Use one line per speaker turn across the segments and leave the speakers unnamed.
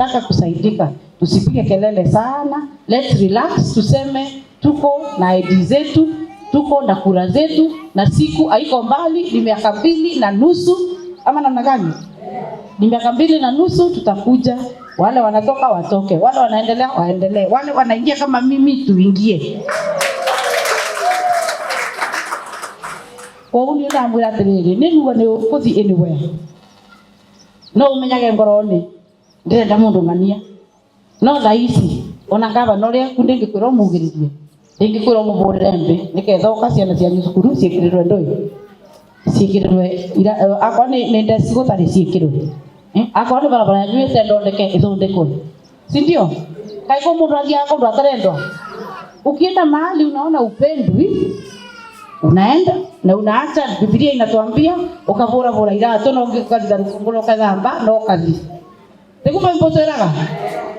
Tunataka kusaidika, tusipige kelele sana, let's relax, tuseme tuko na ID zetu, tuko na kura zetu, na siku haiko mbali, ni miaka 2.5 ama namna gani? Ni miaka 2.5, tutakuja. Wale wanatoka watoke, wale wanaendelea waendelee, wale wanaingia kama mimi tuingie. Koguo niĩ ndamwĩra atĩrĩrĩ, nĩ nuga nĩ ũgũthiĩ anywhere, no ũmenyage ngoro-inĩ ndĩrenda mũndũ ng'ania. No thaa ici ona ngavana ũrĩa ku ndĩngĩkwĩra ũmugĩrĩrie, ndĩngĩkwĩra ũmũbũrĩre mbĩ, nĩketha ũka ciana cianyu cukuru ciĩkĩrĩrwe ndũĩ ciĩkĩrĩrwe akorwo nĩ desk gũtarĩ ciĩkĩrwe, akorwo nĩ barabara yanyu ĩtendondeke ĩthondekwe, si ndio? Kaĩ kwĩ mũndũ athiaga kũndũ atarendwa? Ukienda mahali unaona upendwi, unaenda na unaacha. Biblia inatuambia ukavura iratu no ũkaritha rũkũngũ na ũkathamba na ũkathi. Nĩguo Bible twĩraga.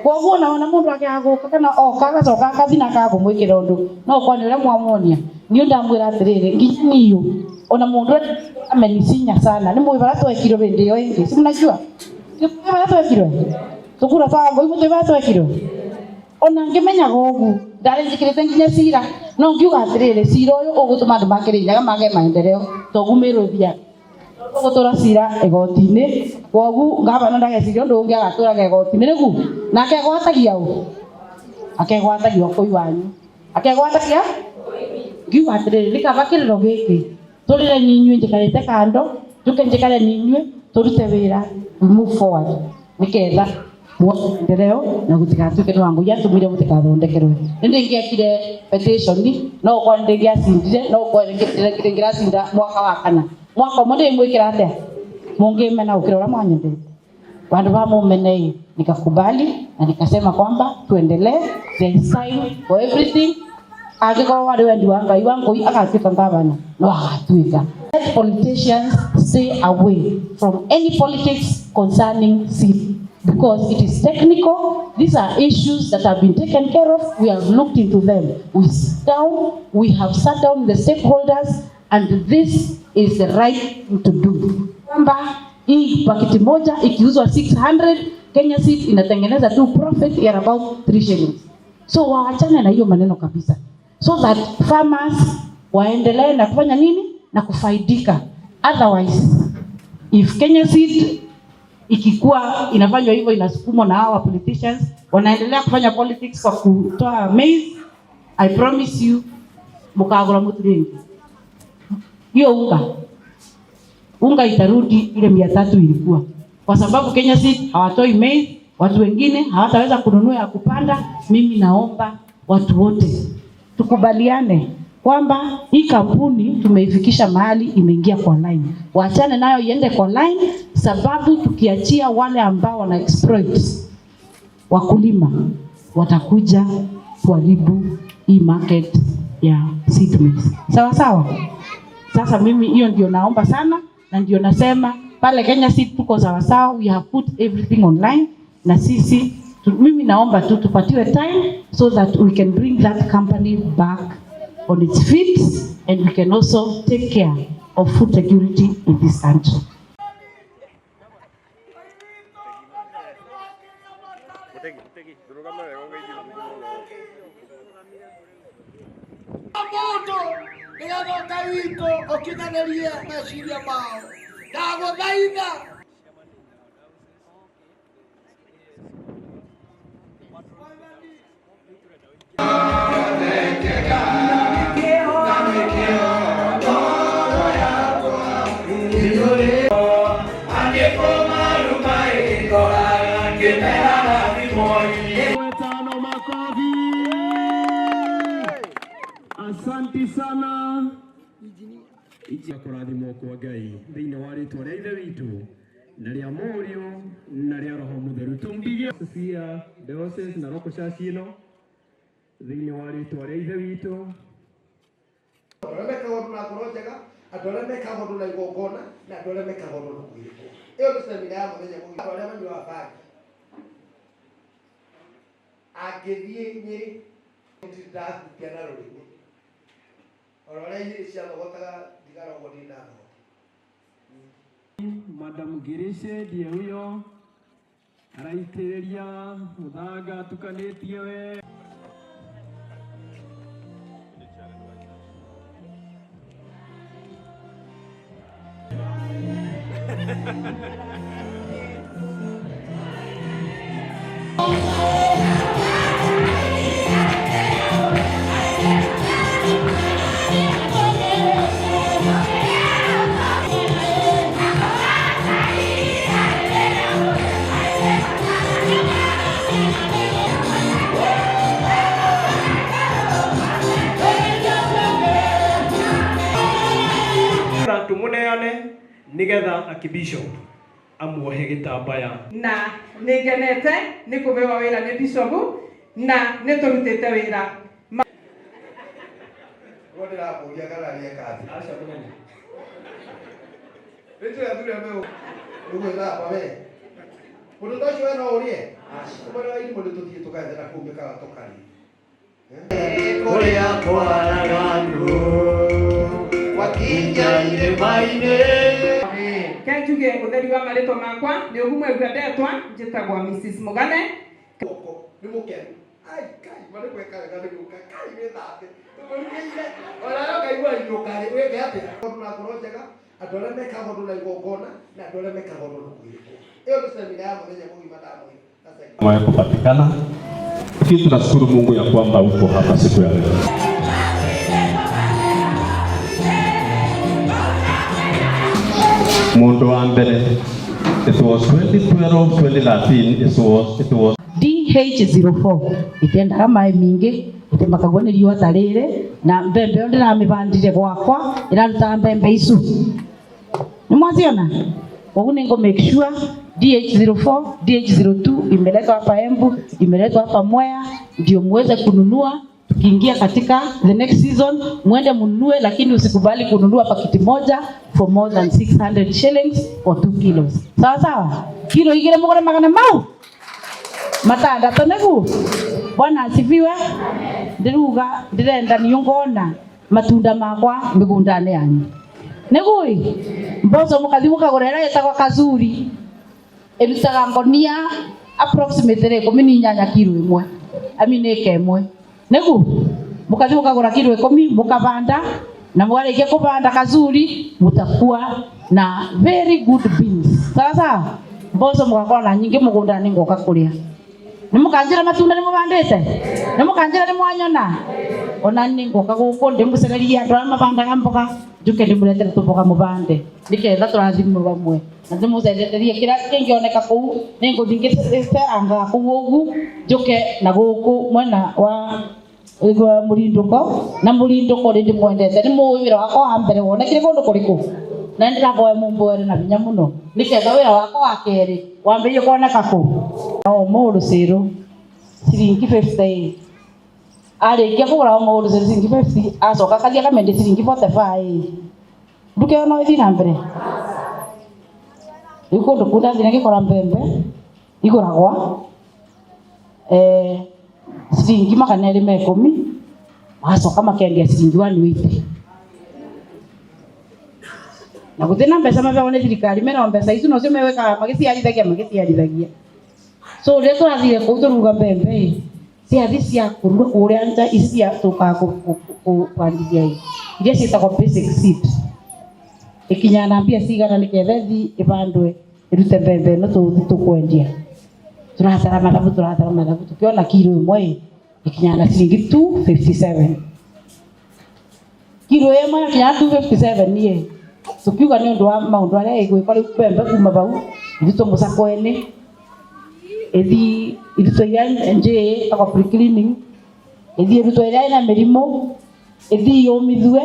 Koguo naona mũndũ akĩaga gũka kana oka agacoka akathi na akaga kũmwĩkĩra ũndũ, no kwa nĩ ũrĩa mwamuonia. Niĩ ndamwĩra atĩrĩrĩ, nginya niĩ ona mũndũ amenisinya sana, nĩ mũĩ barĩa twekirwo hĩndĩ ĩyo ĩngĩ, si mnajua nĩ barĩa twekirwo tũkura twa ngũi, mũtĩ barĩa twekirwo ona ngĩmenyaga ũguo ndarĩ njĩkĩrĩte nginya cira, no ngiuga atĩrĩrĩ, cira ũyũ ũgũtũma andũ makĩrĩnyaga mage maendeleo toguo mĩrũ ĩthiaga ũgũtũra cira igoti-inĩ. Kwoguo ngavana ndageciria ũndũ ũngĩ, agatũraga igoti-inĩ nĩguo na akegwatagia ũ, akegwatagia ũkũi wanyu, akegwatagia. Ngiuga atĩrĩrĩ, nĩ kaba kĩrĩro gĩkĩ tũrĩre n'inyuĩ, njikarĩte kando, njũke njikare n'inyuĩ, tũrute wĩra, we move forward, nĩketha muone maendeleo na gũtigatuĩke nĩ Wangũi atũmire mũtikathondekerwe. Nĩ ndĩngĩekire petition, no kwa ndĩngĩacindire, no kwa ndĩngĩracinda mwaka wa kana, mwaka ũmwe ndĩmwĩkĩra atĩa mũngĩmena gũkĩra ũrĩa mwanyendete vandu va mumene. Nikakubali na nikasema kwamba tuendelee, there is time for everything. Angĩkorwo warĩ wendi wa Ngai Wangũi agatuĩka ngavana, no agatuĩka. Let politicians stay away from any politics concerning seed because it is technical. These are issues that have been taken care of. We have looked into them. We sit down, we have sat down with the stakeholders, and this is the right thing to do. Kwamba hii pakiti moja ikiuzwa 600, Kenya Seed inatengeneza tu profit ya about 3 shillings. So waachane na hiyo maneno kabisa, so that farmers waendelee na kufanya nini na kufaidika. Otherwise, if Kenya Seed ikikuwa inafanywa hivyo, inasukumwa na hawa politicians, wanaendelea kufanya politics kwa kutoa maize, I promise you mukagura mutu ringi hiyo unga, unga itarudi ile 300 ilikuwa, kwa sababu Kenya Seed hawatoi maize, watu wengine hawataweza kununua ya kupanda. Mimi naomba watu wote tukubaliane kwamba hii kampuni tumeifikisha mahali imeingia kwa line, waachane nayo iende kwa line, sababu tukiachia wale ambao wana exploit wakulima watakuja kuharibu hii market ya seed maize. Sawa sawa. Sasa mimi hiyo ndio naomba sana, na ndio nasema pale Kenya Seed tuko sawa sawa, we have put everything online, na sisi mimi naomba tu tupatiwe time so that we can bring that company back on its feet and we can also take care of food security in this country.
Mutegi, mutegi, ndũrũgame wega ũgeithie mũndũ mũno.
Mũndũ nĩgetha Ngai witũ ũkinyanĩrie meciria mao, ndagũthaitha.
Tano, makofi. Asanti sana. Kũrathimwo kwa Ngai thĩinĩ wa rĩtwa rĩa Ithe witũ na rĩa Mũriũ na rĩa Roho Mũtheru. Tumpigie cia diocese na local church ĩno thĩinĩ wa rĩtwa rĩa Ithe witũ.
Andũ arĩa mekaga ũndũ na ngoro njega, andũ arĩa mekaga ũndũ na igongona, na andũ arĩa mekaga ũndũ na kwĩrĩkwo. Ĩyo nĩ semina ya mũthenya mũgima. Andũ arĩa manyuaga bangi angĩthiĩ Nyĩrĩ ndirĩ ndahutia na rũrĩmĩ, ona ũrĩa Nyĩrĩ ciathogotaga thigara ũguo ndirĩ ndathogota.
Madam Girishe ndiye huyo. Araitĩrĩria mũthanga atukanĩtie we. Tumuneane nigetha akibishop amuohe gitambaya.
Na ningenete ni kubewa wira ni bishop na ni turutite wira.
Ngo ndirakuria kana rieka atia.
Aca mũnene.
Rĩu athuri a meu ũgwĩthamba we. Mũndũ ta ũcio we no ũrĩe? Ũmwe wa irimũ nĩ tũthiĩ tũkaethera kũu mĩkawa tũkarĩe.
Kũrĩa kwaraganu wakinya irĩma-inĩ.
Kenjuge utheri wa marĩtwa makwa nĩ ũguo mwegua ndetwa njĩtagwo Mrs Mugane.
Guoko nĩ mũkenu. Ai kai marĩ gwĩka wega nĩ gũka kai wĩthambe. Tũmũrugĩire ona we ũkaigua inũka rĩ wĩke atĩa? Ũndũ na ngoro njega andũ arĩa mekaga ũndũ na igongona na andũ arĩa mekaga ũndũ na kwĩrĩkwo. Ĩyo nĩ semina ya mũthenya mũgima ndamwĩra.
Mwe kupatikana. Lakini tunashukuru Mungu ya kwamba uko hapa siku ya leo. Mundu wa mbere, it was 2012, 2013, it was
DH04 itendaga maĩ mingĩ itemakagwo nĩ riũa ta rĩrĩ na mbembe ĩyo ndĩramĩbandire gwakwa ĩrarutaga mbembe icu nĩ mwaciona koguo nĩ ngũ make sure DH04 DH02 imeletwa hapa Embu, imeletwa hapa Mwea ndio muweze kununua. Tukiingia katika the next season muende mununue, lakini usikubali kununua pakiti moja for more than 600 shillings for 2 kilos. Sawa sawa, kilo igire mugure magana mau matandatu nĩguo. Bwana asifiwe. Ndiruga ndirenda niyo ngona matunda makwa mĩgũnda-inĩ yanyu nĩguo. Mboco mũkathi mũkagũra ĩrĩa ĩtagwo kazuri ĩrutaga ngonia approximately 18 kilo ĩmwe, I mean ĩka ĩmwe nĩguo. Mũkathi mũkagũra kilo 10 mũkabanda, na mwarĩkia kũbanda kazuri mũtakuwa na very good beans. Sawa sawa, mboco mũgakorwo na nyingĩ mũgũnda nĩ ngoka kũrĩa. Nĩ mũkanjĩra matunda nĩ mũbandĩte, nĩ mũkanjĩra nĩ mwanyona, ona nĩ ngoka gũkũ ndĩmũcererie andũ arĩa mabandaga mboga njuke ndĩmũretere tũmboga mũbande nĩketha tũrathimwo bamwe na ndĩmũcererie kĩrĩa kĩngĩoneka kũu nĩ ngũthiĩ ngĩcerangaga kũu ũguo njuke na gũkũ mwena wa mũrindũko na mũrindũko rĩ ndĩmwendete nĩ mũĩ wĩra wakwa wa mbere wonekire kũndũ kũrĩkũ na nĩndĩraboya mũmboere na hinya mũno nĩketha wĩra wakwa wa kerĩ wambĩrĩrie kuoneka kũ o mũrũcĩrũ ciringi 50 arĩkia kũgũra o mũrũcĩrũ ciringi 50 acoka akathiĩ akamendia ciringi 45 nduka ĩyo no ĩthiĩ na mbere. Rĩu kũndũ kũu ndathire ngĩkora mbembe igũragwa ciringi 210 magacoka makendia ciringi 180 na gũtirĩ na mbeca mabeagwo nĩ thirikari mena mbeca icu nocio mewĩkaga magĩciarithagia. So rĩrĩa tũrathire kũu tũruga mbembe ĩ ciathi cia kũruga kũrĩa nja ici cia tũkaga kũbandithia ĩ iria ciĩtagwo basic seed ĩkinyaga na mbia cigana nĩgetha ĩthiĩ ĩbandwe ĩrute mbembe ĩno tũgũthiĩ tũkwendia. Tũratara mathabu tũkĩona kiro ĩmwe ĩ ĩkinyaga na ciringi 257 kiro ĩmwe yakinya 257 ĩ tukiuga nĩ ũndũ wa maũndũ arĩa ĩgwĩka rĩu mbembe kuma bau irutwo mũcakwe-inĩ ĩthiĩ irutwo iria njĩĩ ĩtagwo pre-cleaning ĩthiĩ ĩrutwo ĩrĩa ĩna mĩrimũ ĩthiĩ yũmithue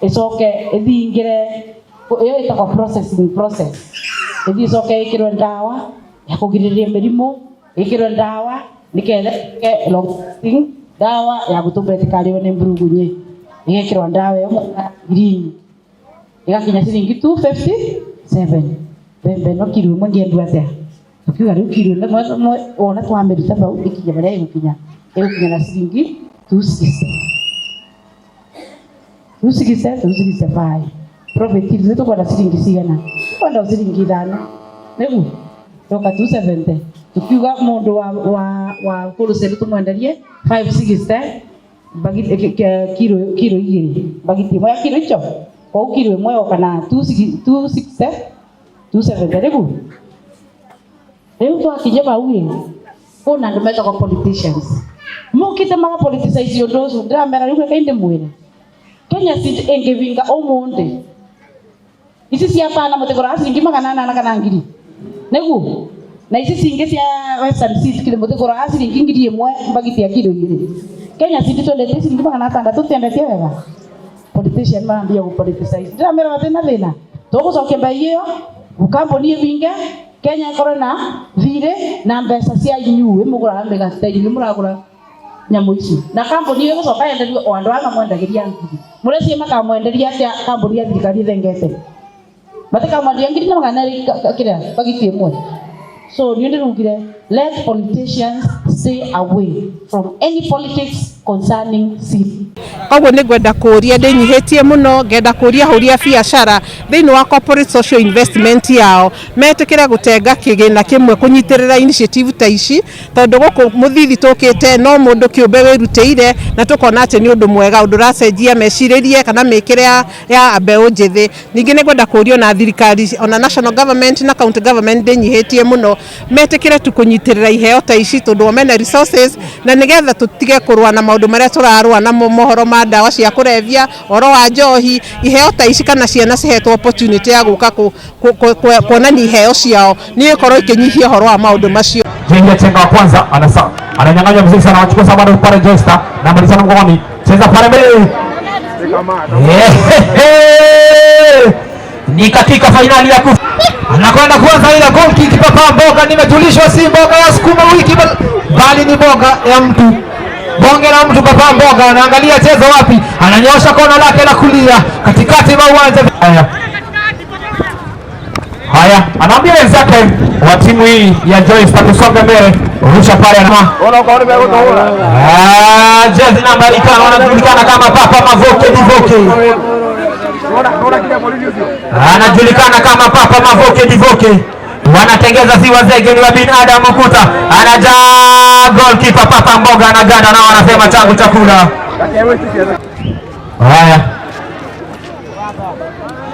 ĩcoke ĩthiĩ ingĩre ĩyo ĩtagwo processing process ĩthiĩ ĩcoke ĩkĩrwe ndawa ya kũgirĩrĩria mĩrimũ ĩkĩrwe ndawa nĩketha long ndawa ya gũtũma ĩtikarĩo nĩ mburugunyĩ ĩgekĩrwo ndawa ĩyo green ĩgakinya ciringi 257 mbembe ĩno kiro ĩmwe ngĩendua atĩa tukiuga rĩu kiro ĩmwe wona twamĩruta bau ĩkinya harĩa ĩgũkinya na ciringi 260 260 265 profit ithuĩ tũkwenda ciringi cigana kwenda ciringi 5 nĩguo Yoka 270. Tukiuga mundu wa wholesale tumwenderie 560 bagiti kilo igiri. Bagiti imwe ya kilo icho. Kwa kilo imwe yoka na 260 270 riu. Riu twakinya bau ĩ kuna andu metagwo politicians. Mukite maga politicize undu ucio ndiramera riu reke ndimwire. Kenya Seed ingivinga umuthi ici cia pana mutigura ciringi 800 kana 1000 niguo na ici cingi cia Western Seed kile mutigura ciringi 1000 mbagiti ya kilo 2. Kenya Seed twendete ciringi 600 tiendetie wega. Politician marambia gu politicize ndiramera matina thina tugucokia mbei iyo kambuni ivinge Kenya ikorwo na thire na mbeca cia inyuĩ muguraga mĩgate inyuĩ mũragũra nyamu ici na kambuni ĩyo ĩgũcoka yenderio o andũ aya mamwendagĩria ngiri mũreciria makamwenderia atĩa kambuni ya thirikari ĩthengete matikamwenderia 1200 kĩrĩa bagiti ĩmwe. So niĩ ndĩrugire let politicians stay away from any politics concerning seed.
Koguo nĩ ngwenda kũria ndĩnyihĩtie mũno ngenda kũria ahũri a biacara thĩinĩ wa corporate social investment yao metĩkĩre gũtenga kĩgĩna kĩmwe kũnyitĩrĩra initiative ta ici tondũ gũkũ mũthithi tũkĩte no mũndũ kĩũmbe wĩrutĩire na tũkona atĩ nĩ ũndũ mwega ũndũ ũracenjia mecirĩrie kana mĩkĩre ya mbeũ njĩthĩ. Ningĩ nĩ ngwenda kũria ona thirikari ona national government na county government ndĩnyihĩtie mũno metĩkĩre tu kũnyitĩrĩra iheo ta ici tondũ mena resources na nĩgetha tũtige kũrũa na maũndũ marĩa tũrarũa namo mohoro ma ndawa cia kũrebia ũhoro wa njohi. Iheo ta ici kana ciana cihetwo opportunity ya gũka kuonania iheo ciao nĩ ĩkorwo ikĩnyihia ũhoro wa maũndũ macio.
Jenga chenga wa kwanza anasa ananyang'anywa vizuri sana, anachukua sababu pale Joyster na malizana mgongoni, cheza pale mbele. Ni katika fainali ya anakwenda kuanza ile goal kick. Papa Mboga, nimetulishwa, si mboga ya sukuma wiki bali ni mboga ya mtu, bonge la mtu. Papa Mboga anaangalia chezo wapi, ananyosha kona lake la kulia katikati mwa uwanja. Haya, anaambia wenzake wa timu hii ya Joyster tusonge mbele, rusha pale na jezi nambari 5 anajulikana kama Papa Mavoke Divoke. Anajulikana kama Papa Mavoke Divoke. Wanatengeza si wazege ni wa binadamu kuta. Anajaa goalkeeper Papa Mboga anaganda nao anasema changu chakula. Haya.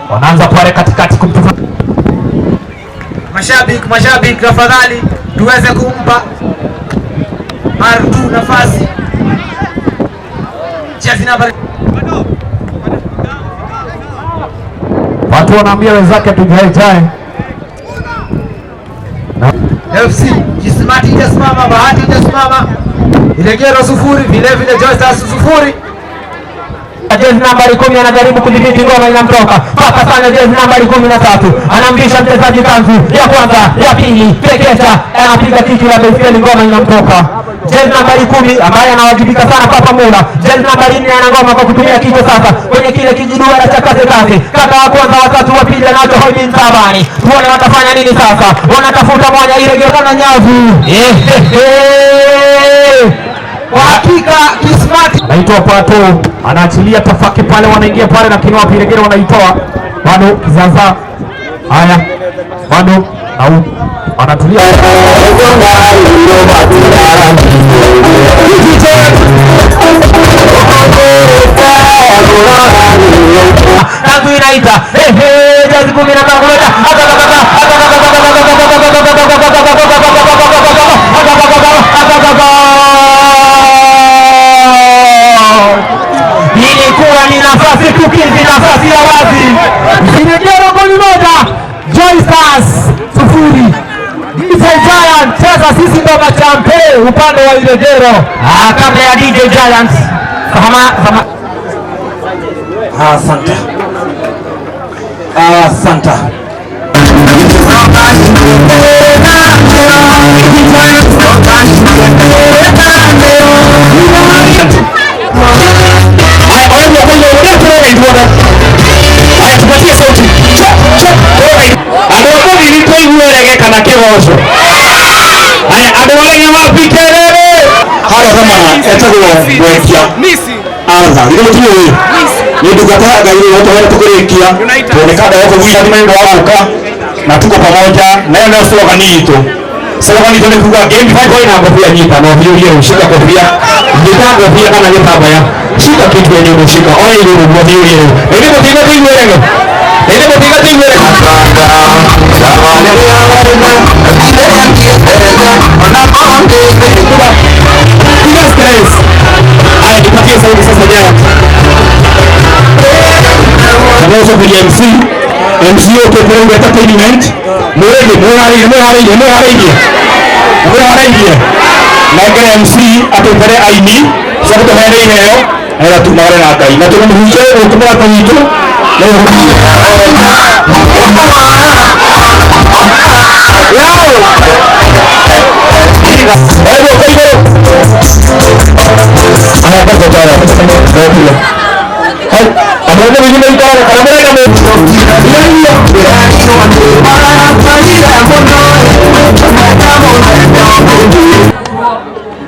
Wanaanza pale katikati kumtufa.
Mashabiki tafadhali tuweze kumpa R2 nafasi. Jezi nambari
watu wanaambia wenzake tujae.
FC Kismati ijasimama, Bahati ijasimama, Ilegero 0, vile vile Joyster 0.
Jezi nambari 10 anajaribu kudhibiti ngoma inamtoka. Papa sana jezi nambari 13 anamgisha mchezaji kanzu ya kwanza, ya pili, pekesha anapiga kiki la baiskeli, ngoma inamtoka. Jezi nambari 10 ambaye anawajibika sana Papa Mula. Jezi nambari 4 ana ngoma kwa kutumia kichwa sasa kwenye kile kijiduara cha katikati. Kaka wa kwanza, watatu, wa pili anacho Hoidin Tabani. Tuone watafanya nini sasa. Wanatafuta mwanya ile geuka nyavu.
Kwa hakika Kismati
naitwa Pato anaachilia tafaki pale, wanaingia pale lakini wapi Ilegere wanaitoa bado kizaza. Haya bado au anatulia. Tangu inaita jazi 15 kuleta ilikuwa ni nafasi tukizi, nafasi ya wazi. Ilegere goli moja, Joy Stars 0. DJ Giant cheza, sisi ndo machampe upande wa Ilegere. Kabla ya DJ Giants sama.
Asante. Asante.
Kana kiroco. Haya andu arĩa mapikerere
harĩa thamana etagwo Mwekia Arthur githĩ mũtiũĩ nĩ ndungata ya Ngai rĩrĩa tũhete tũkĩrĩkia tuoneka ndawa kũgucia nĩ wa gũka Na tuko pamoja na hiyo ndio slogan yetu. Slogan yetu ni kuga game 5 ina kofia nyita na hiyo hiyo shika kofia. Nyita kofia kana nyita baya. Shika kitu yenye umeshika. Oye ile ndio hiyo hiyo. Ile ndio hiyo hiyo. Ile ndio hiyo hiyo. Bila stress. Haya tupatie sauti sasa jana. Naweza kuja MC. MC yote kwa entertainment. Mwele mwale mwale mwale. Mwale. Na MC atupere aini. Sababu tuhere iheo. Era tumare na kai. Na tunamuhuche utumara tanito.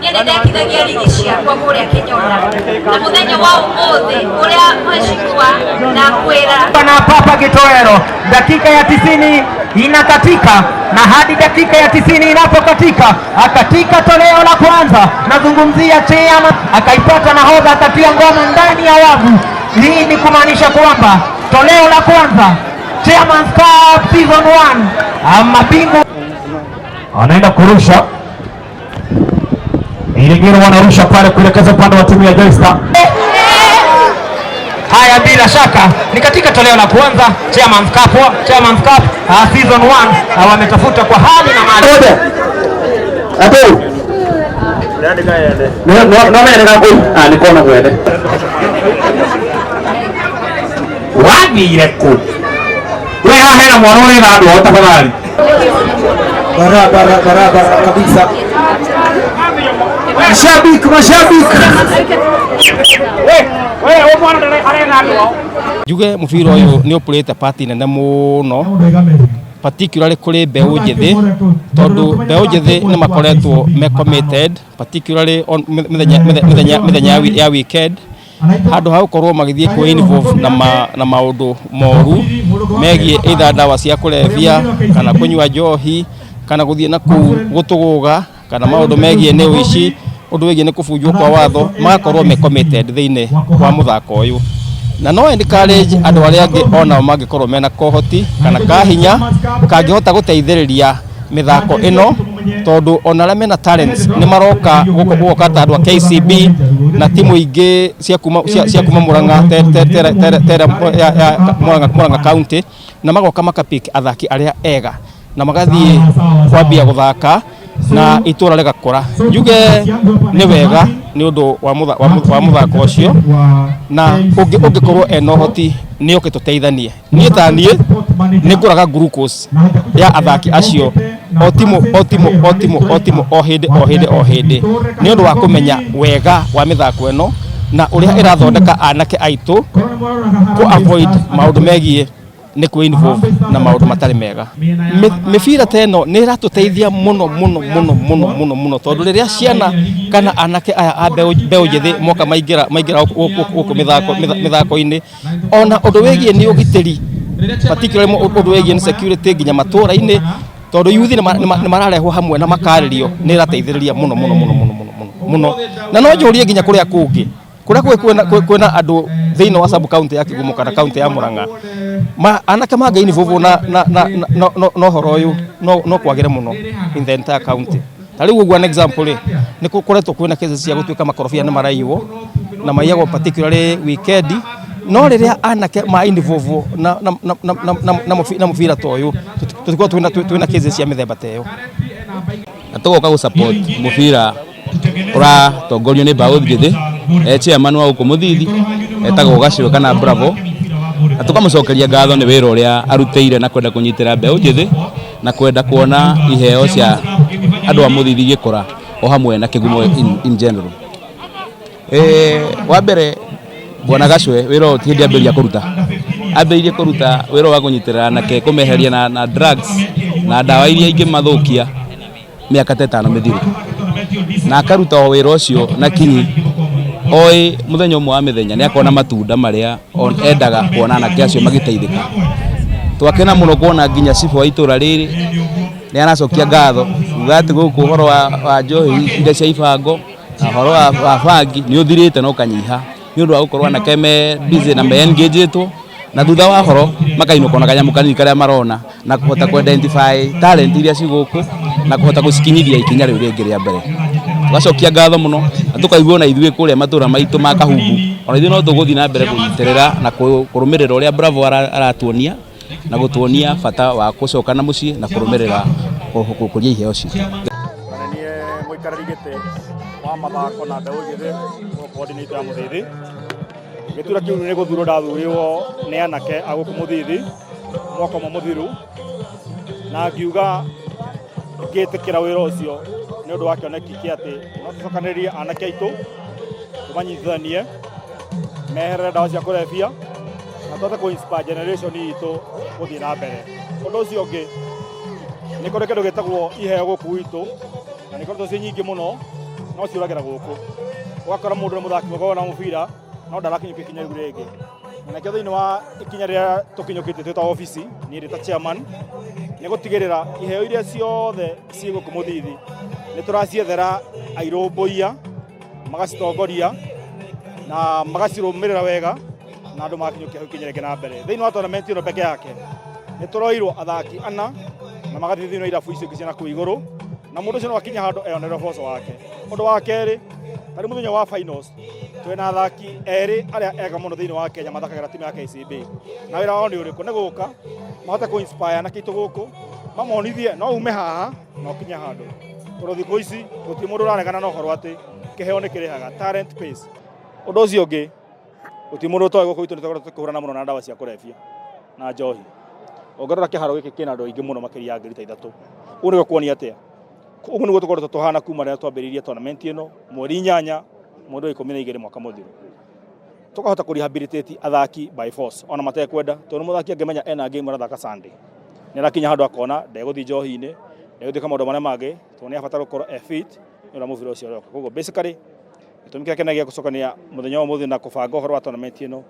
Nĩndekithagia rigi ciakwa kũrĩa Kĩnyona na mũthenya wa ũmũthĩ ũrĩa mheshimiwa nakwĩra
na Papa Kitowero. Dakika ya 90 inakatika, na hadi dakika ya 90 inapokatika, akatika toleo la kwanza, nazungumzia Cheyama, akaipata nahodha, akatia ngoma ndani ya wavu. Hii ni kumaanisha kwamba toleo la kwanza Chairman's Cup Season 1 mabingwa
anaenda kurusha. Iligiro wanarusha pale kuelekeza upande wa timu ya Joystar.
Haya, bila shaka ni katika toleo la kwanza Chairman's Cup, Chairman's Cup Season 1, wametafuta kwa hali na mali.
Ato. No no no me nega ku. Ah ni kona kwende. Wathire ku. We haha hena mwana ũrĩ na andũ ao tafadhali.
Barabara barabara kabisa. Mashabiki mashabiki.
Njuge mubira uyu ni upurite part nene muno particularly kuri mbeũ njĩthĩ tondu mbeũ njĩthĩ nĩ makoretwo me committed particularly on mĩthenya ya weekend handũ ha gũkorwo magĩthiĩ kwĩ involve na maũndũ moru megiĩ either ndawa cia kũrebia kana kũnyua njohi kana gũthiĩ na kũu gũtũgũga kana maũndũ megiĩ nĩ ũici ũndũ wĩgiĩ nĩ kũbunjwo kwa watho magakorwo me committed thĩinĩ wa mũthako ũyũ. Na no encourage andũ arĩa angĩ onao mangĩkorwo mena kohoti kana kahinya kangĩhota gũteithĩrĩria mĩthako ĩno tondu ona arĩa mena talents nĩ maroka gũkũ gũgoka ta andũ a KCB na timu ingĩ cia kuma Murang'a ya Murang'a County na magoka makapick athaki arĩa ega na magathiĩ kwambia gũthaka na itũra rĩgakũra. Njuge nĩ wega nĩ ũndũ wa mũthako ũcio na ũngĩkorwo ena ũhoti nĩ oke tũteithanie. Niĩ ta niĩ nĩ ngũraga glucose ya athaki acio o timu o timu o timu o timu o hĩndĩ o hĩndĩ o hĩndĩ nĩ ũndũ wa kũmenya wega wa mĩthako ĩno na ũrĩa ĩrathondeka anake aitũ kũ avoid maũndũ megiĩ nĩ kwĩ involve na maũndũ matarĩ mega. Mĩbira ta ĩno nĩ ĩratũteithia mũno mũno mũno mũno mũno mũno tondũ rĩrĩa ciana kana anake aya a mbeũ njĩthĩ moka maingĩra gũkũ mĩthako-inĩ ona ũndũ wĩgiĩ nĩ ũgitĩri particularly ũndũ wĩgiĩ nĩ security nginya matũra-inĩ tondũ yuthi nĩ mararehwo hamwe na makarĩrio nĩ ĩrateithĩrĩria mũno mũno mũno mũno mũno mũno na no njũrie nginya kũrĩa kũngĩ kũrĩa kwĩna andũ thĩinĩ wa sub county ya Kigumo kana county ya Murang'a anake mangĩ involve na ũhoro ũyũ no kwagĩre mũno in the entire county. Ta rĩu ũguo an example rĩ nĩ gũkoretwo kwĩna cases cia gũtuĩka makorobia nĩ maraiywo na maiyagwo particularly weekend no rĩrĩa anake ma involve na mũbira ta ũyũ tũtikoragwo twĩna cases cia mĩthemba ta ĩyo.
Na tũgoka gũ support mũbira ũratongorio nĩ mbaũ njĩthĩ chairman wa gũkũ Mũthithi etagwo Gacwe kana Bravo na tũkamũcokeria ngatho nĩ wĩra ũrĩa arutĩire na kwenda kũnyitĩra mbeũ njĩthĩ na kwenda kuona iheo cia andũ a Mũthithi igĩkũra o hamwe na Kĩgumo in general. Wa mbere bwana Gacwe wĩra ũyũ ti hĩndĩ ambĩrĩria kũruta, ambĩrĩirie kũruta wĩra wa kũnyitĩrĩra anake kũmeheria na drugs na ndawa iria ingĩmathũkia mĩaka ta ĩtano mĩthiru na akaruta o wĩra ũcio na kinyi oĩ mũthenya ũmwe wa mĩthenya nĩ akona matunda marĩa endaga kuona anake acio magĩteithĩka. Twakena mũno kuona nginya cibũ wa itũra rĩrĩ nĩ aracokia ngatho kuga atĩ gũkũ ũhoro wa njohi iria cia ibango na ũhoro wa bangi nĩ ũthirĩte na ũkanyiha nĩ ũndũ wa gũkorwo anake me busy na me engaged na thutha wa horo makainũka na kanyamũ kanini karĩa marona na kũhota kũ identify talent iria ci gũkũ na kũhota gũcikinyithia ikinya rĩu rĩngĩ rĩa mbere. Tũgacokia ngatho mũno na tũkaigua ona ithuĩ kũrĩa matũra maitũ ma Kahumbu ona ithuĩ no tũgũthiĩ na mbere kũnyitĩrĩra na kũrũmĩrĩra ũrĩa Bravo aratuonia na gũtuonia bata wa gũcoka na mũciĩ na kũrũmĩrĩra gũkũria iheo citũ.
Na niĩ mũikarĩri gĩtĩ wa mathako na mbeũ njĩthĩ gũkũ ward-inĩ itũ ya Mũthithi. Gĩtura kĩu nĩ gũthurwo ndathurirwo nĩ anake a gũkũ Mũthithi mwaka ũmwe mũthiru, na ngiuga ngĩtĩkĩra wĩra ũcio nĩ ũndũ wa kĩoneki kĩa atĩ no tũcokanĩrĩrie anake aitũ tũmanyitithanie meherere ndawa cia kũrebia na tũhote kũ inspire generation itũ gũthiĩ na mbere. Ũndũ ũcio ũngĩ nĩ kũrĩ kĩndũ gĩtagwo iheo gũkũ gwitũ na nĩ ikoretwo ciĩ nyingĩ mũno no ciũragĩra gũkũ. Ũgakora mũndũ nĩ mũthaki mwega wa mũbira no ndarakinyũkia ikinya rĩu rĩngĩ. Na nĩkĩo thĩinĩ wa ikinya rĩrĩa tũkinyũkĩtie twĩ ta obici, niĩ ndĩ ta chairman, nĩ gũtigĩrĩra iheo iria ciothe ciĩ gũkũ Mũthithi nĩ tũraciethera airũmbũiya magacitongoria na magacirũmĩrĩra wega na andũ magakinyũkia hau ikinya rĩngĩ na mbere. Thĩinĩ wa tournament ĩno peke yake nĩ tũroirwo athaki ana na magathiĩ thĩinĩ wa irabu icio ingĩ cia nakũu igũrũ na mũndũ ũcio no akinye handũ eyonere ũboco wake. Ũndũ wa kerĩ, tarĩ mũthenya wa finals twĩna athaki erĩ arĩa ega mũno thĩinĩ wa Kenya mathakagĩra timu ya KCB na wĩra wao nĩ ũrĩkũ? Nĩ gũka mahote kũ inspire anake aitũ gũkũ mamonithie no ume haha na ũkinye handũ, tondũ thikũ ici gũtirĩ mũndũ ũraregana na ũhoro atĩ kĩheo nĩ kĩrĩhaga, talent pays. Ũndũ ũcio ũngĩ gũtirĩ mũndũ ũtoĩ gũkũ gwitũ nĩ tũkoretwo tũkĩhũrana mũno na ndawa cia kũrebia na njohi. Ũngĩrora kĩharo gĩkĩ kĩna andũ aingĩ mũno makĩria ya 3000. Ũguo nĩguo kuonia atĩa? Ũguo nĩguo tũkoretwo tũhana kuma rĩrĩa twambĩrĩirie tournament ĩno mweri 8 mweri wa 12 mwaka mũthiru. Tũkahota kũ rehabilitate athaki by force ona matekwenda, tondũ mũthaki angĩmenya ena game arathaka Sunday nĩ arakinya handũ akona ndegũthiĩ njohi-inĩ, ndegũthiĩ gwĩka maũndũ marĩa mangĩ, tondũ nĩ abatara gũkorwo e fit nĩ ũndũ wa mũbira ũcio ũroka. Koguo basically gĩtũmi kĩrĩa kĩnene gĩa gũcokania mũthenya wa ũmũthĩ na kũbanga ũhoro wa tournament ĩno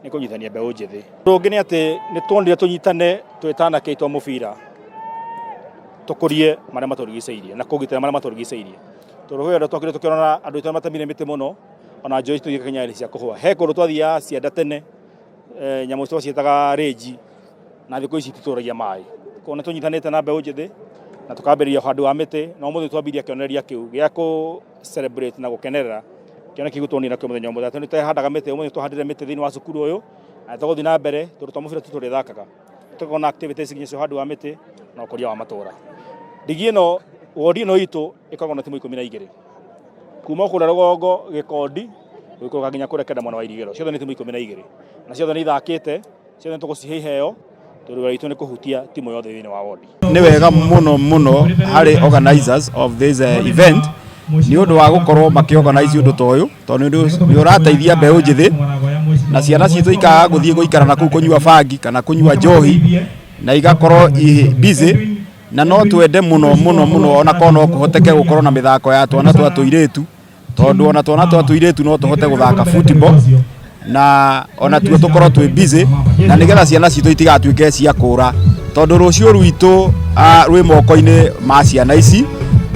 nĩ kũnyitithania mbeũ njĩthĩ. Ũndũ ũngĩ nĩ atĩ nĩ tuonire tũnyitane twĩ ta anake aitũ a mũbira tũkũrie marĩa matũrigicĩirie na kũgitĩra marĩa matũrigicĩirie. Tondũ kwĩ andũ twakire tũkĩrora andũ aitũ matemire mĩtĩ mũno ona njũĩ cituĩke nginya cia kũhũa. He kũndũ twathiaga cianda tene nyamũ twaciĩtaga rĩnji na thikũ ici ititũragia maĩ. Koguo nĩ tũnyitanĩte na mbeũ njĩthĩ na tũkambĩrĩria ũhandi wa mĩtĩ na ũmũthĩ twambirie kĩonereria kĩu gĩa kũ celebrate na gũkenerera kĩoneki kĩu tuonire nakĩo mũthenya ũmwe. Atĩ nĩ tũhandaga mĩtĩ, ũmũthĩ tũhandire mĩtĩ thĩinĩ wa cukuru ũyũ na tũgũthiĩ na mbere tondũ twa mũbira tu tũrĩthakaga. Tũkorwo na activities nginya cia ũhandi wa mĩtĩ na ũkũria wa matũra. Ndigi ĩno, wodi ĩno itũ ĩkoragwo na timu 12 kuma kũrĩa rũgongo Gĩkondi gũikũrũka nginya kũrĩa kĩanda mwena wa Irigĩro, ciothe nĩ timu 12 na ciothe nĩ ithakĩte, ciothe nĩ tũgũcihe iheo tondũ wĩra witũ nĩ kũhutia timu yothe thĩinĩ wa wodi.
Nĩ wega mũno mũno harĩ organizers of this event nĩ ũndũ wa gũkorwo makĩ organize ũndũ ta ũyũ tondũ nĩ ũrateithia mbeũ njĩthĩ na ciana citũ ikaga gũthiĩ gũikara na kũu kũnyua bangi kana kũnyua njohi na igakorwo i busy na no twende mũno mũno mũno ona korwo no kũhoteke gũkorwo na mĩthako ya twana twa tũirĩtu tondũ ona twana twa tũirĩtu no tũhote gũthaka football na ona tuo tũkorwo twĩ busy na nĩgetha ciana citũ itigatuĩke cia kũra tondũ rũciũ rwitũ rwĩ moko-inĩ ma ciana ici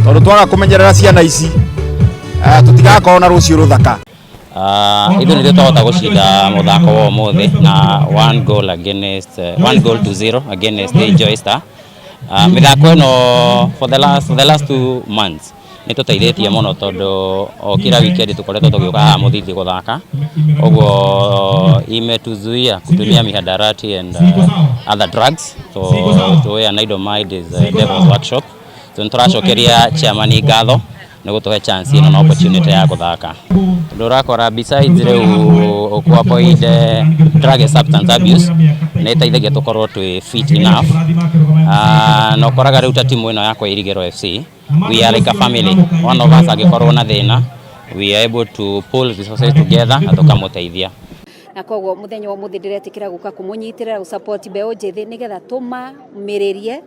tondũ twaga kũmenyerera ciana ici tũtigakorwo na rũciũ rũthaka.
Ithuĩ nĩthuĩ twahota gũcinda mũthako wa ũmũthĩ na one goal against 1-0 against Joy Star. Mĩthako ĩno for the last 2 months nĩ tũteithĩtie mũno tondũ o kila weekend tũkoretwo tũgĩũka haha Mũthithi gũthaka, ũguo imetuzuia kutumia mihadarati and other drugs. So to an idle mind is a devil's workshop. So nĩ tũracokeria chairman ngatho nĩ gũtũhe chance ĩno na opportunity ya gũthaka, tondũ ũrakora besides rĩu ku avoid drug and substance abuse, nĩ ĩteithagia tũkorwo twĩ fit enough. Na ũkoraga rĩu ta timu ĩno yakwa Irigĩro FC, we are like a family. One of us angĩkorwo na thĩna, we are able to pull resources together na tũkamũteithia.
Na koguo muthenya wa umuthi ndiretikira guka kumunyitirira gusupport mbeũ njĩthĩ nigetha tũmamĩrĩrie,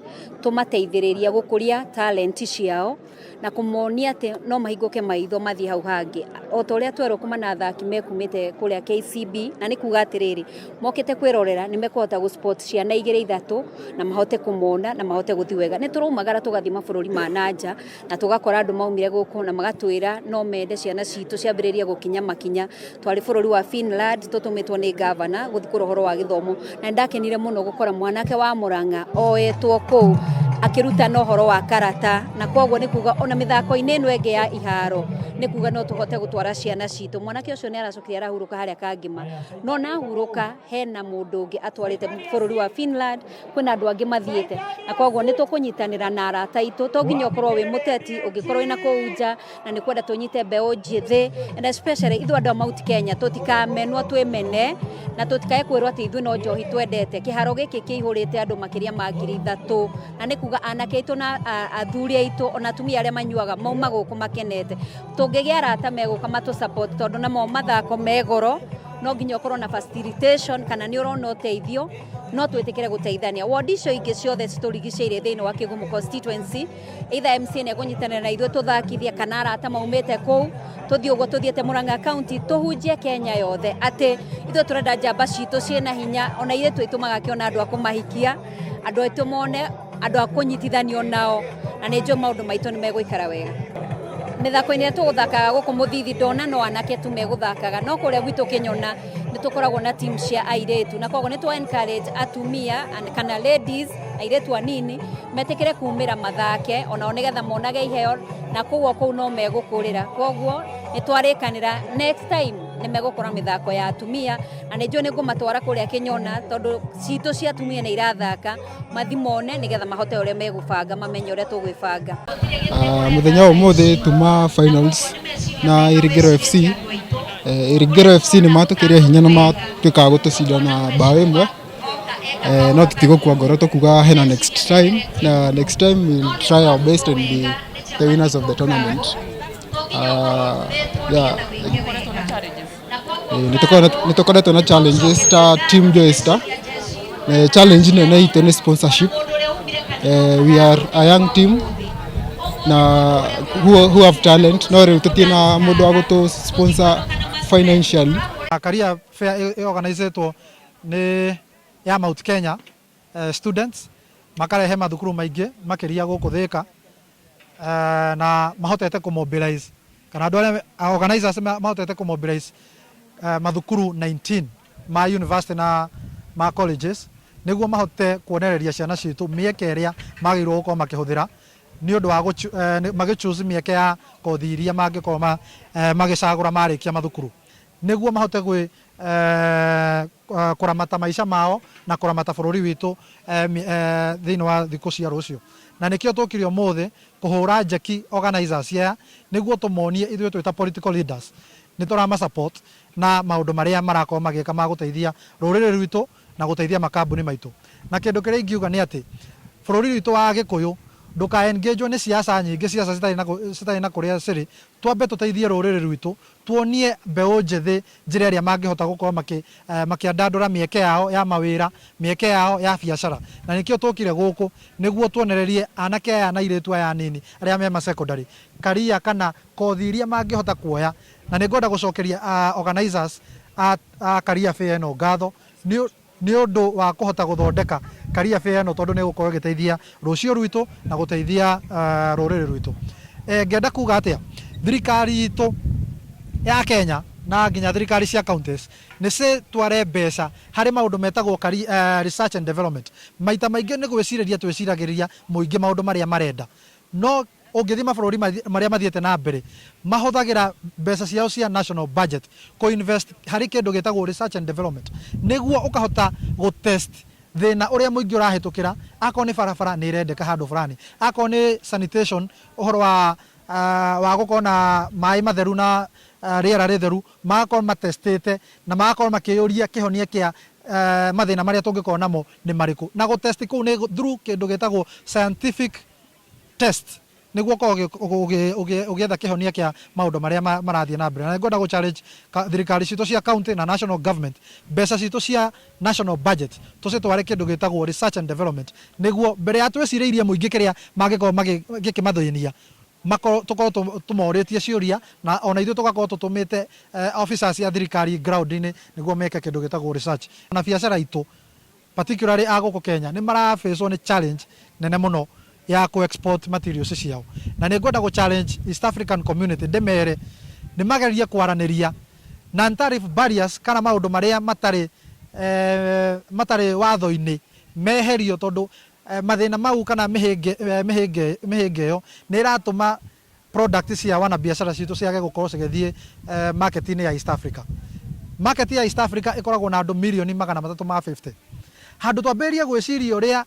tũmateithĩrĩrie gũkũria talent ciao. Na kũmonia atĩ no mahingũke maitho mathiĩ hau hangĩ. O ta ũrĩa twerwo kuma na athaki mekumĩte kũrĩa KCB, na nĩ kuga atĩrĩrĩ, mokĩte kwĩrorera nĩ mekũhota gũ spot ciana igĩrĩ ithatũ na mahote kũmona na mahote gũthiĩ wega. Nĩ tũraumagara tũgathiĩ mabũrũri ma na nja na tũgakora andũ maumire gũkũ na magatwĩra no mende ciana citũ ciambĩrĩrie gũkinya makinya. Twarĩ bũrũri wa Finland tũtũmĩtwo nĩ gavana gũthiĩ kũrora ũhoro wa gĩthomo na nĩ ndakenire mũno gũkora mwanake wa Mũrang'a oetwo kũu akĩrutana ũhoro wa karata, na koguo nĩ kuga ona mĩthako-inĩ ĩno ĩngĩ ya iharo nĩ kuga no tũhote gũtwara ciana citũ. Mwanake ũcio nĩ aracokire arahurũka harĩa Kangema, no ona ahurũka hena mũndũ ũngĩ atwarĩte bũrũri wa Finland, kwĩna andũ angĩ mathiĩte, na koguo nĩ tũkũnyitanĩra na arata aitũ. To nginya ũkorwo wĩ mũteti, ũngĩkorwo wĩna kũu nja na nĩ kwenda tũnyite mbeũ njĩthĩ, and especially ithuĩ andũ a Mount Kenya tũtikamenwo twĩmene na tũtikae kwĩrwo atĩ ithuĩ no njohi twendete. Kĩharo gĩkĩ kĩihũrĩte andũ makĩria ma 3000, na nĩ kuga anake aitũ na athuri aitũ ona atumia arĩa manyuaga mauma gũkũ makenete. Tũngĩgĩa arata megũka matũ support, tondũ namo mathako me goro, no nginya ũkorwo na facilitation kana nĩ ũrona ũteithio, no twĩtĩkĩre gũteithania. Ward icio ingĩ ciothe citũrigicĩirie thĩinĩ wa Kĩgumo constituency, either MCA nĩ ekũnyitanĩra na ithuĩ tũthakithie kana arata maumĩte kũu, tũthiĩ ũguo tũthiĩte Murang'a County, tũhunjie Kenya yothe atĩ ithuĩ tũrenda njamba citũ ciĩna hinya, ona airĩtu aitũ magakĩona andũ a kũmahikia, andũ aitũ mone andũ a kũnyitithanio nao, na nĩ njũĩ maũndũ maitũ nĩ megũikara wega. Mĩthako-inĩ ĩrĩa tũgũthakaga gũkũ Mũthithi ndona no anake tu megũthakaga, no kũrĩa gwitũ Kĩnyona nĩ tũkoragwo na team cia airĩtu, na koguo nĩ twa encourage atumia kana ladies, airĩtu anini metĩkĩre kumĩra mathake onao nĩgetha monage iheo, na kũu o kũu no megũkũrĩra. Koguo nĩ twarĩkanĩra next time nĩ megũkora mĩthako ya atumia, na nĩ njũĩ nĩ ngũmatwara kũrĩa Kĩnyona tondũ citũ cia atumia nĩ irathaka, mathi mone nĩgetha mahote ũrĩa megũbanga, mamenye ũrĩa tũgwĩbanga.
Mũthenya wa ũmũthĩ tuma finals na Irigĩro FC. Irigĩro FC nĩ matũkĩria hinya na matuĩka a gũtũcinda na bao ĩmwe. No tũtigũkua ngoro, tũkuga hena next time, na next time we'll try our best and be the winners of the tournament. Yeah. Nĩ tũkoretwo na challenges ta team Joystar. Challenge nene itũ nĩ sponsorship. We are a young team na who have talent, no rĩu tũtirĩ na mũndũ wa gũtũ sponsor financially.
Career fair ĩorganizetwo nĩ ya Mount Kenya students, makarehe mathukuru maingĩ makĩria gũkũ Thĩka, na mahotete kũ mobilize kana andũ arĩa organizers mahotete kũ mobilize mathukuru 19 ma university na ma colleges nĩguo mahote kuonereria ciana citũ mĩeke ĩrĩa magĩrĩirwo gũkorwo makĩhũthĩra nĩ ũndũ wa magĩ choose mĩeke ya kothi iria mangĩkorwo magĩcagũra marĩkia mathukuru, nĩguo mahote gwĩ kũramata maica mao na kũramata bũrũri witũ thĩinĩ wa thikũ cia rũciũ. Na nĩkĩo tũkire ũmũthĩ kũhũra njeki organizers aya nĩguo tũmonie ithuĩ twĩ ta political leaders nĩ tũrama support na maũndũ marĩa marakorwo magĩka ma gũteithia rũrĩrĩ rwitũ na gũteithia makambuni maitũ. Na kĩndũ kĩrĩa ingiuga nĩ atĩ bũrũri witũ wa Gĩkũyũ ndũka engage nĩ siasa nyingĩ, siasa citarĩ na kũrĩa cirĩ. Twambe tũteithie rũrĩrĩ rwitũ, tuonie mbeũ njĩthĩ njĩra ĩrĩa mangĩhota gũkorwo makĩandandũra mĩeke yao ya mawĩra, mĩeke yao ya biacara. Na nĩkĩo tũkire gũkũ nĩguo tuonererie anake aya na airĩtu aya anini arĩa me ma secondary career kana kothi iria mangĩhota kuoya. Na nĩ ngwenda gũcokeria organizers a career fair ĩno ngatho nĩ ũndũ wa kũhota gũthondeka career fair ĩno, tondũ nĩ ĩgũkorwo ĩgĩteithia rũciũ rwitũ na gũteithia rũrĩrĩ rwitũ. Ngenda kuga atĩa, thirikari itũ ya Kenya na nginya thirikari cia counties nĩ citware mbeca harĩ maũndũ metagwo research and development. Maita maingĩ nĩ gwĩcirĩria twĩciragĩria mũingĩ maũndũ marĩa marenda, no ũngĩthiĩ mabũrũri marĩa mathiĩte na mbere mahũthagĩra mbeca ciao cia national budget kũ invest harĩ kĩndũ gĩtagwo research and development, nĩguo ũkahota gũ test thĩna ũrĩa mũingĩ ũrahĩtũkĩra. Akorwo nĩ barabara nĩ ĩrendeka handũ fulani, akorwo nĩ sanitation, ũhoro wa gũkorwo na maĩ matheru na rĩera rĩtheru, magakorwo matestĩte na magakorwo makĩyũria kĩhonia kĩa mathĩna marĩa tũngĩkorwo namo nĩ marĩkũ. Na gũ test kũu nĩ through kĩndũ gĩtagwo scientific test, nĩguo ũkorwo ũgĩetha kĩhonia kĩa maũndũ marĩa marathiĩ na mbere. Na nĩngwenda gũ challenge thirikari citũ cia county na national government, mbeca citũ cia national budget tũcitware kĩndũ gĩtagwo research and development, nĩguo mbere ya twĩcirĩirie mũingĩ kĩrĩa mangĩkorwo gĩkĩmathĩnia. Tũkorwo tũmorĩtie ciũria na ona ithuĩ tũgakorwo tũtũmĩte officers a thirikari ground-inĩ nĩguo meke kĩndũ gĩtagwo research. Na biacara itũ, particularly a gũkũ Kenya, nĩ marafacwo nĩ challenge nene mũno ya kũ export materials ciao, na nĩ ngwenda gũ challenge East African Community, ndĩmere nĩ magerie kwaranĩria non tariff barriers kana maũndũ marĩa matarĩ watho-inĩ meherio, tondũ mathĩna mau kana mĩhĩnga ĩyo nĩ ĩratũma product cia wana biacara citũ ciage gũkorwo cigĩthiĩ market-inĩ ya East Africa. Market ya East Africa ĩkoragwo na andũ mirioni 350. Handũ twambĩrĩrie gwĩciria ũrĩa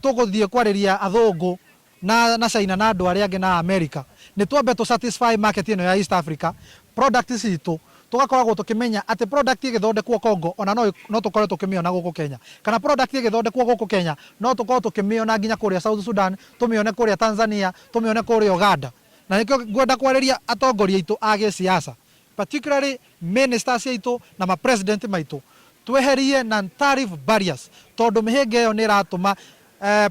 tũgũthiĩ kwarĩria athũngũ na China na andũ arĩa angĩ na America, nĩ twambe tũ satisfy market ĩno ya East Africa. Product citũ tũgakoragwo tũkĩmenya atĩ product ĩgĩthondekwo Congo ona no tũkorwo tũkĩmĩona gũkũ Kenya, kana product ĩgĩthondekwo gũkũ Kenya no tũkorwo tũkĩmĩona nginya kũrĩa South Sudan, tũmĩone kũrĩa Tanzania, tũmĩone kũrĩa Uganda. Na nĩkĩo ngwenda kwarĩria atongoria aitũ a gĩsiasa, particularly ministers aitũ na ma president maitũ, tweherie non tariff barriers, tondũ mĩhĩnga ĩyo nĩ ĩratũma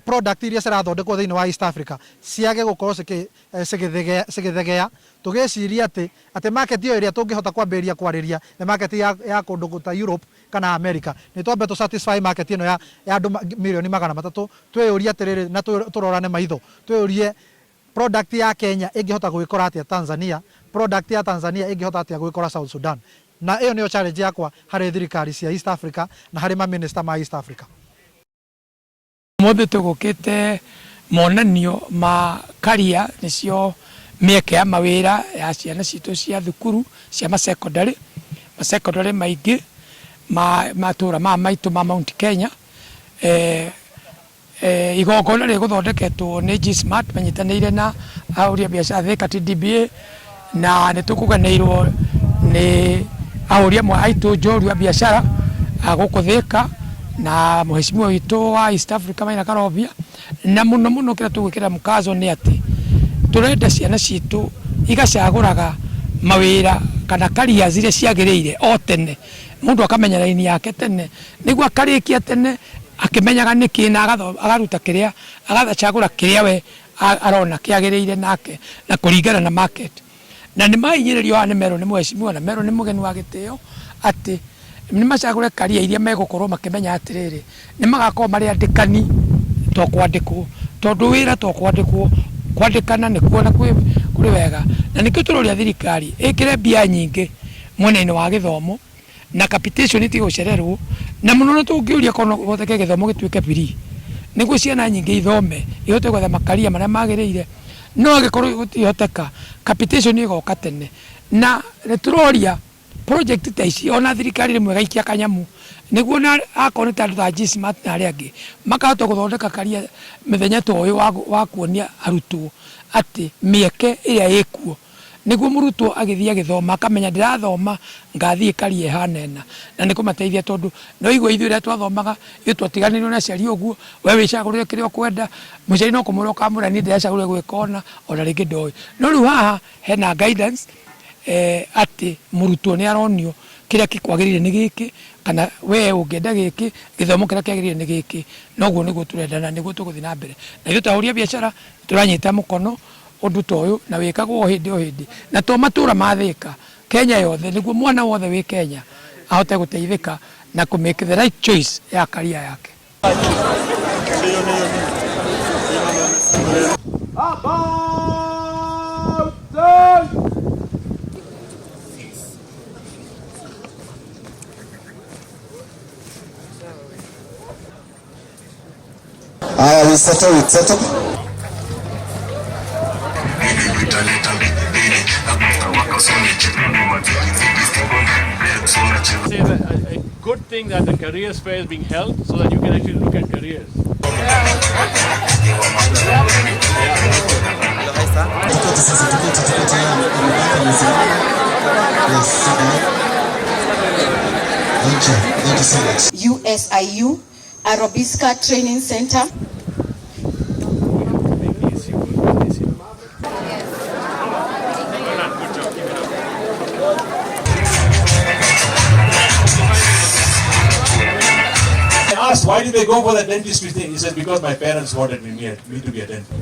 product iria cirathondekwo thĩinĩ wa East Africa ciage gũkorwo cigĩthegea, tũgĩciria atĩ market ĩyo ĩrĩa tũngĩhota kwambĩrĩria kwarĩria nĩ market ya kũndũ ta Europe kana America. Nĩ twambe tũ satisfy market ĩno ya andũ mirioni 300. Twĩyũrie atĩrĩrĩ na tũrorane maitho, twĩyũrie product ya Kenya ĩngĩhota gwĩkora atĩa Tanzania, product ya Tanzania ĩngĩhota atĩa gwĩkora South Sudan. Na ĩyo nĩyo challenge yakwa harĩ thirikari cia East Africa na harĩ ma minister ma East Africa.
Mũthĩ tũgũkĩte monanio ma career, nĩcio mĩeke ya mawĩra ya ciana citũ cia thukuru cia masecondary maingĩ ma matũra ma maitũ ma Mount Kenya. Igongona rĩgũthondeketwo nĩ G-Smart manyitanĩire na ahũri a biacara Thika TDBA, na nĩ tũkũganĩirwo nĩ ahũri amwe aitũ njorua a biacara a gũkũ Thika na mũheshimiwa witũ wa East Africa Maina Karobia. Na mũno mũno kĩrĩa tũgwĩkĩra mkazo nĩ atĩ tũrenda ciana citũ igacagũraga mawĩra kana careers iria ciagĩrĩire o tene, mũndũ akamenya raini yake tene nĩguo akarĩkia tene akĩmenyaga nĩkĩ na agaruta kĩrĩa agacagũra kĩrĩa we arona kĩagĩrĩire nake na kũringana na market. Na nĩ mahinyĩrĩrio haha nĩ merwo nĩ mũheshimiwa na merwo nĩ mũgeni wa gĩtĩo atĩ nĩ macagũre career iria megũkorwo makĩmenya atĩrĩrĩ nĩ magakorwo marĩ andĩkani, to kwandĩkwo, tondũ wĩra to kwandĩkwo, kwandĩkana nĩ kuona kũrĩ wega. Na nĩkĩo tũroria thirikari ĩkĩre mbia nyingĩ mwena-inĩ wa gĩthomo na capitation itige gũcererwo, na mũno nĩ tũngĩũria korwo no kũhoteke gĩthomo gĩtuĩke free nĩguo ciana nyingĩ ithome ihote gwetha makaria marĩa magĩrĩire. No angĩkorwo gũtihoteka, capitation ĩgoka tene. Na nĩ tũroria project ta ici ona thirikari rĩmwe ĩgaikia kanyamu nĩguo na akorwo nĩ ta andũ ta G-Smart na arĩa angĩ makahota gũthondeka career mĩthenya ta ũyũ wa kuonia arutwo atĩ mĩeke ĩrĩa ĩkuo, nĩguo mũrutwo agĩthiĩ agĩthoma akamenya ndĩrathoma ngathiĩ career ĩhana ĩna. Na nĩ kũmateithia, tondũ no igua ithuĩ rĩrĩa twathomaga ithuĩ twatiganĩirio nĩ aciari ũguo, we wĩcagũrĩre kĩrĩa ũkwenda, mũciari no kũmwĩra ũkamwĩra niĩ ndĩracagũrire gwĩka ona rĩngĩ ndoĩ. No rĩu haha hena guidance atĩ mũrutwo nĩ aronio kĩrĩa gĩkwagĩrĩire nĩ gĩkĩ, kana we ũngĩenda gĩkĩ, gĩthomo kĩrĩa kĩagĩrĩire nĩ gĩkĩ. Noguo nĩguo tũrenda na nĩguo tũgũthiĩ na mbere. Na ithuĩ ta ahũri a biacara tũranyita mũkono ũndũ ta ũyũ na wĩkagwo o hĩndĩ o hĩndĩ, na to matũra ma Thika, Kenya yothe, nĩguo mwana wothe wĩ Kenya ahote gũteithĩka na kũ make the right choice ya career yake.
About turn!
Haya, we settle, we settle.
Say that a good thing that the careers fair is being held so that you can actually look at careers.
Sasa tuketi Yes. Thank you. Thank you so much.
USIU, Arobiska Training Center.
I asked, why did they go for the dentistry thing? He said, because my parents wanted me to be a dentist.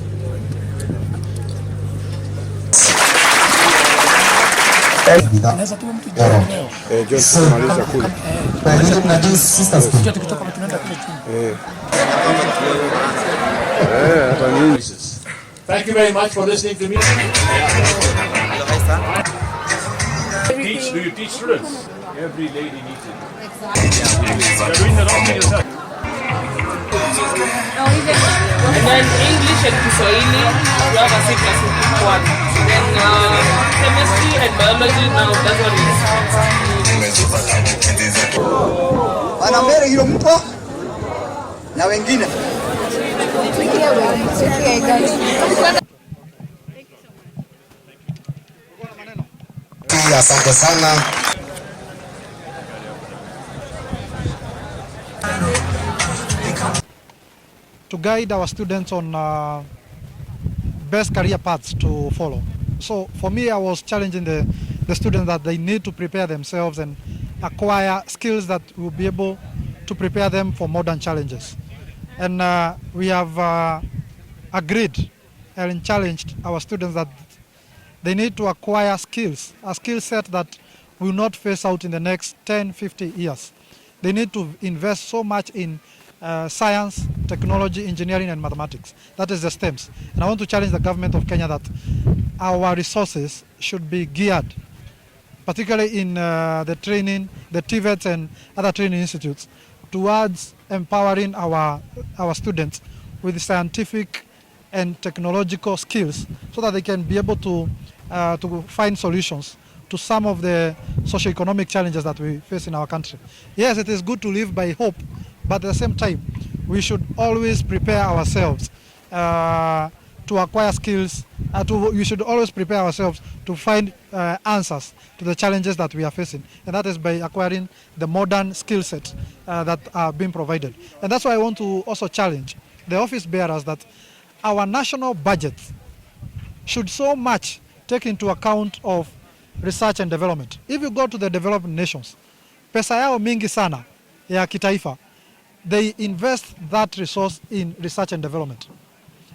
Thank you very much for listening to me. Teach, do you teach students? Every lady needs it. You're doing the wrong thing yourself.
And then English and Kiswahili, we have a C plus one. Then chemistry and biology, now that one is.
Wana mbele hilo mpo na wengine.
Asante sana.
To guide our students on best career paths to follow. So for me, I was challenging the students that they need to prepare themselves and acquire skills that will be able to prepare them for modern challenges. And we have agreed and challenged our students that they need to acquire skills, a skill set that will not phase out in the next 10, 50 years. They need to invest so much in science, technology, engineering, and mathematics. That is the STEMs. And I want to challenge the government of Kenya that our resources should be geared, particularly in the training, the TVETs and other training institutes, towards empowering our students with scientific and technological skills so that they can be able to find solutions to some of the socioeconomic challenges that we face in our country. Yes, it is good to live by hope, but at the same time, we should always prepare ourselves to acquire skills. We should always prepare ourselves to find answers to the challenges that we are facing, and that is by acquiring the modern skill set that are being provided. And that's why I want to also challenge the office bearers that our national budget should so much take into account of research and development. If you go to the developed nations, pesa yao mingi sana ya kitaifa, they invest that resource in research and development.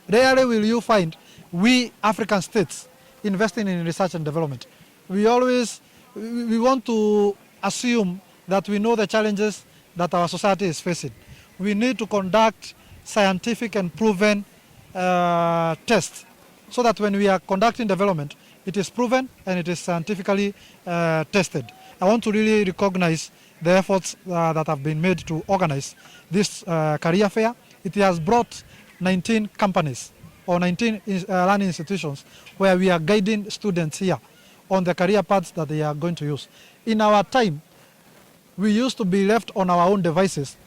Rarely will you find we African states investing in research and development. We always, we want to assume that we know the challenges that our society is facing. We need to conduct scientific and proven tests so that when we are conducting development, it is proven and it is scientifically tested. I want to really recognize the efforts that have been made to organize this career fair. It has brought 19 companies or 19 learning institutions where we are guiding students here on the career paths that they are going to use. In our time, we used to be left on our own devices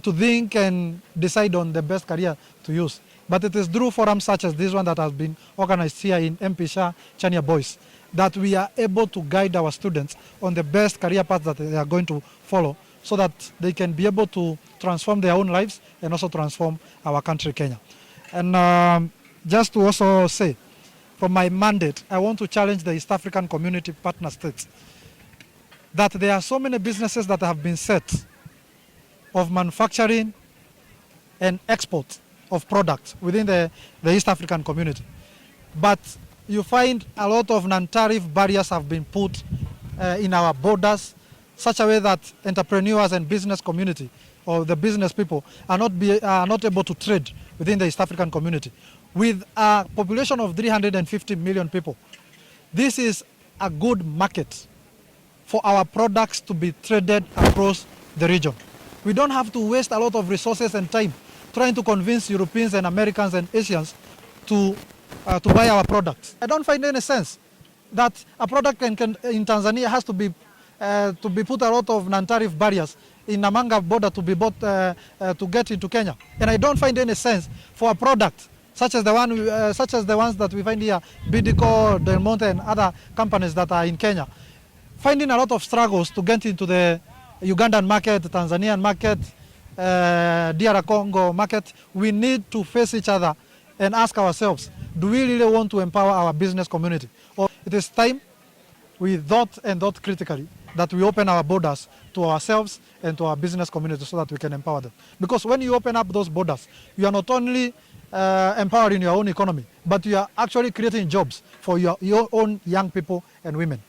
to think and decide on the best career to use. But it is through forums such as this one that has been organized here in MP Shah Chania Boys that we are able to guide our students on the best career path that they are going to follow so that they can be able to transform their own lives and also transform our country, Kenya. And just to also say, from my mandate, I want to challenge the East African Community partner states that there are so many businesses that have been set of manufacturing and export of products within the East African community. But you find a lot of non-tariff barriers have been put in our borders, such a way that entrepreneurs and business community or the business people are not able to trade within the East African community. With a population of 350 million people, this is a good market for our products to be traded across the region. We don't have to waste a lot of resources and time trying to convince Europeans and Americans and Asians to buy our products. I don't find any sense that a product in Tanzania has to be put a lot of non-tariff barriers in Namanga border to be bought to get into Kenya. And I don't find any sense for a product such as the one, such as the ones that we find here, Bidco, Del Monte, and other companies that are in Kenya, finding a lot of struggles to get into the Ugandan market, the Tanzanian market, DR Congo market. We need to face each other and ask ourselves, do we really want to empower our business community? Or it is time we thought and thought critically that we open our borders to ourselves and to our business community so that we can empower them. Because when you open up those borders, you are not only empowering your own economy, but you are actually creating jobs for your own young people and women.